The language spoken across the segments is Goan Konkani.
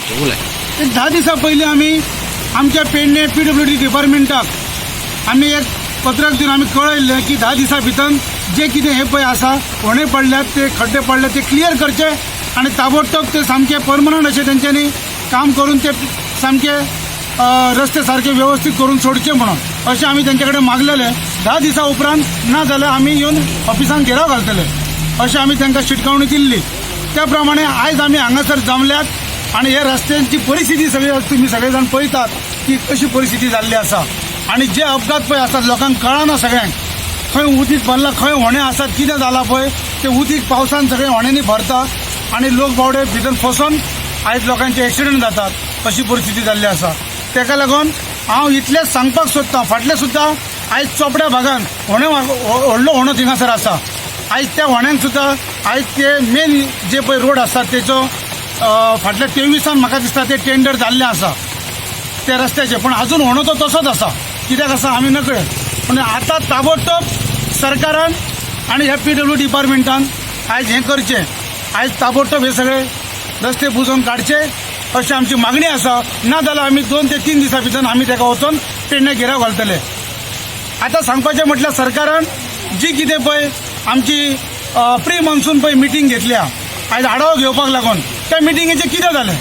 ओके, उलय. एक 10 दिसां पयलीं आमी आमच्या पेडणे पीडब्ल्यूडी डिपार्टमेंटाक आमी एक पत्रक दिवन आमी कळयल्लें की 10 दिसां भितर जे कितें हें पळय आसा, होणे पडल्यात, ते खड्डे पडल्यात, ते क्लियर करचे आनी ताबडतोब ते सामके परमनंट अशें तेंच्यांनी काम करून ते सामके रस्ते सारके व्यवस्थीत करून सोडचे म्हणून अशें आमी तेंचे कडेन मागलेलें. 10 दिसां उपरांत ना जाल्यार आमी येवन ऑफिसान घेराव घालतले अशें आमी तांकां शिटकावणी दिल्ली. त्या प्रमाणे आयज आमी हांगासर जमल्यात आनी हे रस्त्यांची परिस्थिती सगळी तुमी सगळे जाण पळयतात की कशी परिस्थिती जाल्ली आसा आनी जे अपघात पळय आसात, लोकांक कळना सगळ्यांक खंय उदीक भरलां, खंय होणे आसात, कितें जालां पळय. ते उदीक पावसान सगळे होण्यांनी भरता आनी लोक बावडे भितर फसोन आयज लोकांचे एक्सिडंट जातात, अशी परिस्थिती जाल्ली आसा. ताका लागून हांव इतलेंच सांगपाक सोदतां, फाटलें सुद्दां आयज चोपड्या भागान होणे व्हडलो होणो थिंगासर आसा. आयज त्या होण्यांक सुद्दां आयज ते मेन जे पळय रोड आसा तेचो फाटल्या 23न म्हाका दिसता ते टेंडर जाल्लें आसा त्या रस्त्याचे, पण अजून होणो तो तसोच आसा. कित्याक आसा आमी नकळे. पूण आतां ताबडतोब सरकारान आनी ह्या पीडब्ल्यू डिपार्टमेंटान आयज हें करचें. आयज ताबडतोब हे सगळे रस्ते बुजोवन काडचे अशी आमची मागणी आसा. ना जाल्यार आमी 2 ते 3 दिसां भितर आमी ताका वचोन पेडणे घेराव घालतले. आतां सांगपाचें म्हटल्यार सरकारान जी कितें पळय आमची प्री मॉन्सून पळय मिटींग घेतल्या आयज आढावो घेवपाक लागून, त्या मिटिंगेचें कितें जालें?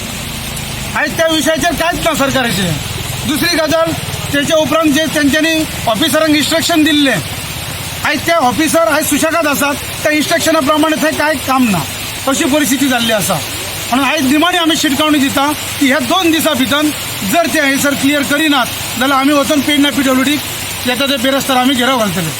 आयज त्या विशयाचेर कांयच ना सरकाराचें. दुसरी गजाल, तेच्या उपरांत जे तेंच्यांनी ऑफिसरांक इन्स्ट्रक्शन दिल्लें, आयज ते ऑफिसर आयज सुशेगाद आसात. त्या इन्स्ट्रक्शना प्रमाणे थंय कांय काम ना अशी परिस्थिती जाल्ली आसा. म्हणून आयज निमाणी आमी शिटकावणी दिता की ह्या 2 दिसां भितर जर ते हयसर क्लियर करिनात जाल्यार आमी वचून पेडण्या पीडब्ल्यूडीक येता ते बिरेस्तार आमी घेराव घालतले.